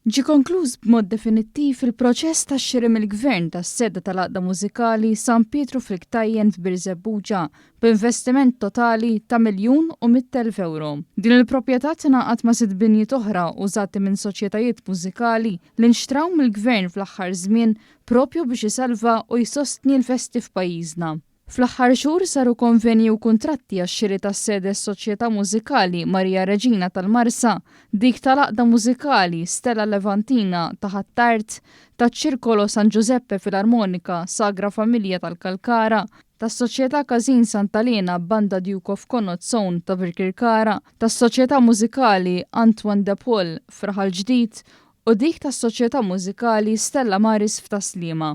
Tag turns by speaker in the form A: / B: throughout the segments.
A: Ġie konkluż b'mod definittiv il-proċess tax-xiri mill-Gvern tas-sede tal-Għaqda Mużikali San Pietru fil-Ktajjen f'Birżebbuġa b'investiment totali ta' 1,100,000 ewro. Din il-proprjetà tingħaqad ma' sitt binjiet oħra użati minn soċjetajiet mużikali li nxtraw mill-Gvern fl-aħħar żmien propju biex isalva u jsostni l-festi f'pajjiżna. Fl-aħħar xhur saru konvenji u kuntratti għax-xiri tas-sede s-Soċjetà Mużikali Maria Reġina tal-Marsa, dik tal-Għaqda Mużikali Stella Levantina ta' Ħ'Attard, taċ-Ċirkolo San Giuseppe Filarmonica Sagra Familja tal-Kalkara, tas-Soċjetà Każin Santa Liena Banda Duke of Connaught Zone ta' Birkirkara, tas-Soċjetà Mużikali Antoine de Paul f'Raħal Ġdid u dik tas-Soċjetà Mużikali Stella Maris f'Tas-Sliema.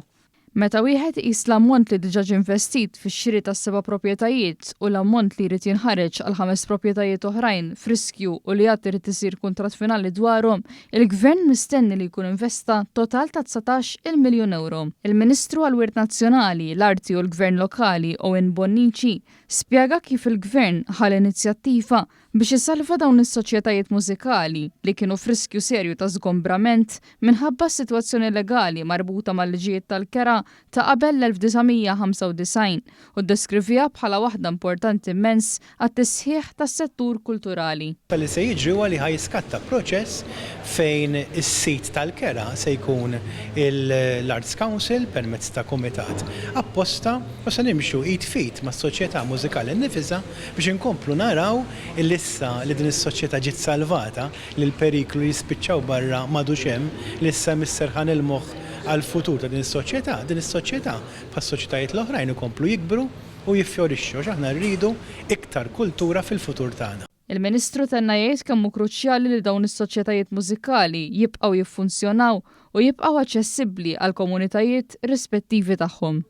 A: Meta wieħed iqis l-ammont li diġà ġie investit fix-xiri tas-seba' proprjetajiet u l-ammont li jrid jinħareġ għal ħames proprjetajiet oħrajn f'riskju u li għad irid isir kuntratt finali dwarhom, il-Gvern mistenni li jkun investa total ta' 19-il miljun ewro. Il-Ministru għall-Wirt Nazzjonali, l-Arti u l-Gvern Lokali Owen Bonnici spjega kif il-Gvern ħa l-inizjattiva biex isalva dawn is-soċjetajiet mużikali li kienu f'riskju serju ta' żgombrament minħabba s-sitwazzjoni legali marbuta mal-liġijiet tal-kera ta' qabel l-1995 u ddeskriviha bħala waħda importanti immens għat-tisħiħ tas-settur kulturali.
B: Li se jiġri huwa li ħa jiskatta proċess fejn is-sid tal-kera se jkun l-Arts Council permezz ta' kumitat apposta u se nimxu id f'id mas-soċjetà mużikali nnifisha biex inkomplu naraw illi issa li din is-soċjetà ġiet salvata, li l-periklu li jispiċċaw barra m'għadux hemm, li issa hemm is-serħan il-moħħ għall-futur ta' din is-soċjetà, din is-soċjetà, bħas-soċjetajiet l-oħrajn ikomplu jikbru u jiffjorixxu għax aħna rridu iktar kultura fil-futur tagħna.
A: Il-Ministru tenna jgħid kemm hu kruċjali li dawn is-soċjetajiet mużikali jibqgħu jiffunzjonaw u jibqgħu aċċessibbli għall-komunitajiet rispettivi tagħhom.